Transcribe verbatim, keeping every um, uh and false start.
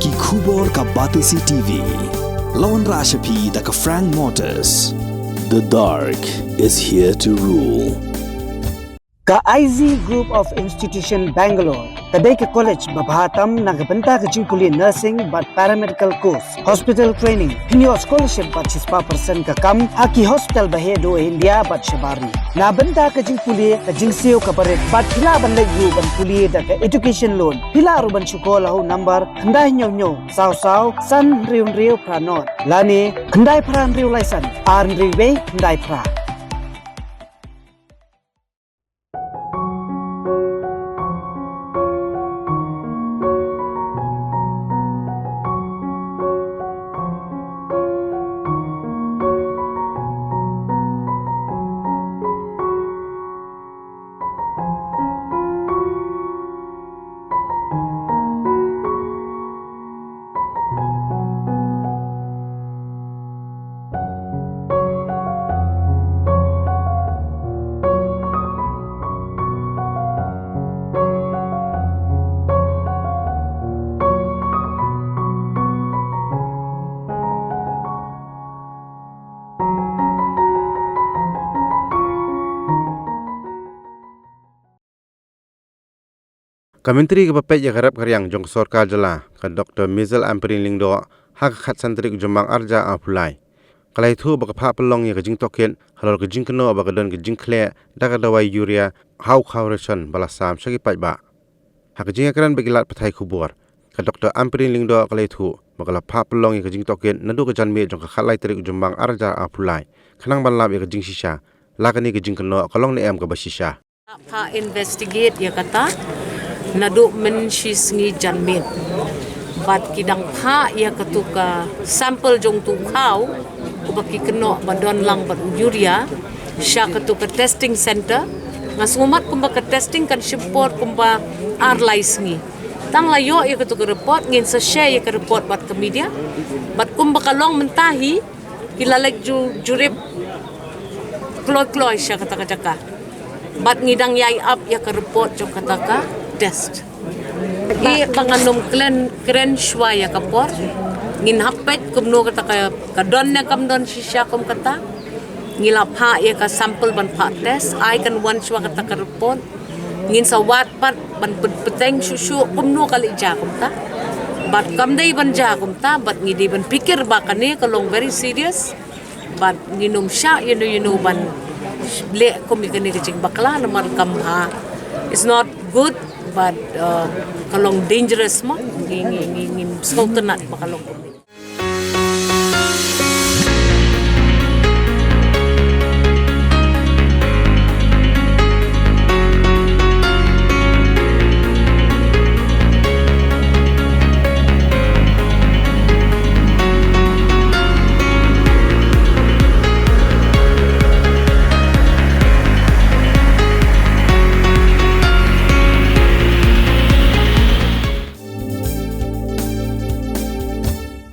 Ki khubor ka Batesi T V. La wanrah sha phi da ka Frank Motors. The dark is here to rule. Ka I Z Group of Institution Bangalore ka dei ka college ba bha tam na ka bynta ka jingpule nursing bad paramedical course, hospital training, pynïoh scholarship bad shispah percent ka kam ha ki hospital ba heh duh India bad shabar ri. Na bynta ka jingpule ka jingsiew kaba rit bad phi lah ban leit ruh ban pule da ka education loan. Phi lah ruh ban shu call ha u number khyndai hynñiew hynñiew saw saw san hynriew hynriew phra nod lane khyndai phra hynriew lai san ar hynriew wei khyndai phra. Ka Myntri kaba peit ïa ka rep ka riang jong ka sorkar jylla, ka Doktor Mizel Ampareen Lyngdoh, ha ka khatsan tarik u Jymmang arhajar arphew lai, ka la ïathuh ba ka phah pynlong ïa ka jingtohkit halor ka jingkynnoh ba ka don ka jingkhleh da ka dawai urea ha u khaw ration ba la sam sha ki paidbah. Ha ka jingïakren bad ki lad pathai khubor, ka Doktor Ampareen Lyngdoh ka la ïathuh ba ka la phah pynlong ïa ka jingtohkit naduh ka janmiet jong ka khatlai tarik u Jymmang arhajar arphew lai, khnang ban lap ïa ka jingshisha la kane ka jingkynnoh ka long ne em kaba shisha. Phah investigate ïa kata naduh mynshisngi janmiet. Bad ki dang phah ïa katu ka sample jong utu u khaw uba ki kynnoh ba don lang bad u urea sha katu ka testing center. Nga sngewmat kumba ka testing kan shim por kumba ar lai sngi. Tang la ïoh ïa katu ka report ngin sa share ïa ka report bad ka media. Bad kumba ka long mynta hi, ki la leit ju jurip kloi kloi sha kata ka jaka. Bad ngi dang ïai ap ïa ka report jong kata ka test. Ïa ba ngan ym kren, kren shuwa ïa ka por. Ngin hap peit kumno kata ka, ka don ne kam don shisha kum kata. Ngi la phah ïa ka sample ban phah test, ai kan wan shuwa kata ka report. Ngin sa wad pat ban pyn-, pynbteng shuh shuh kumno ka leh jia kumta. Bad kam dei ban jia kumta, bad ngi dei ban pyrkhat ba kane ka long very serious. Bad ngin ym shah ïa no ïa no ban leh kum ïa kane ka jingbakla namar kam bha. It's not good, bad, uh, ka long dangerous mo. Ngi, ngi, ngi, ngim sngewtynnat ba ka long kumne.